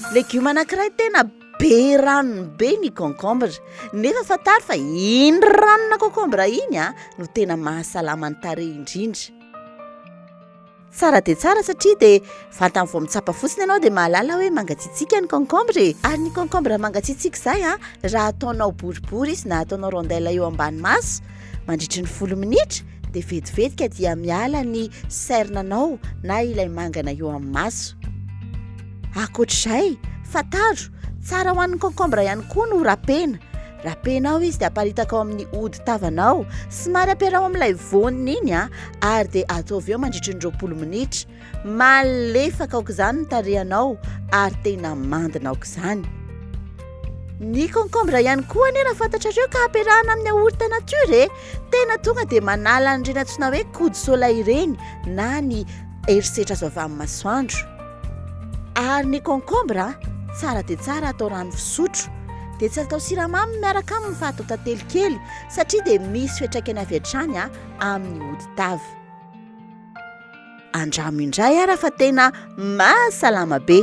Legioma anankiray tena be ranony be ny concombre. Nefa fantaro fa iny ranona concombre iny a no tena mahasalama ny tarehy indrindra. Tsara dia tsara satria dia vantany vao mitsapa fotsiny ianao dia mahalala hoe mangatsiatsiaka ny concombre e. Ary ny concombre mangatsiatsiaka izay a, raha ataonao boribory izy na ataonao rondelle eo ambany maso mandritry ny folo minitra dia vetivetika dia miala ny cerne anao na ilay mangana eo amin'ny maso. Ankoatr'izay, fantaro, tsara ho an'ny concombre ihany koa no rapena. Rapena ao izy dia aparitaka ao amin'ny hodi-tavanao, somary ampiaraho amin'ilay voany iny a, ary dia ataovy eo mandritry ny 20 minitra. Malefaka aok'izany ny tarehanao ary tena mandina aok'izany. Ny concombre ihany koa anie raha fantatrareo ka ampiarahana amin'ny yaourt nature e, tena tonga dia manala an'ireny antsoina hoe coup de soleil ireny na ny herisetra azo avy amin'ny masoandro. Ary ny concombre tsara dia tsara atao rano fisotro. Dia tsy atao siramamy miaraka aminy fa atao tantely kely satria dia misy fiantraikany avy hatrany amin'ny hodi-tava. Andramo indray ara fa tena mahasalama be.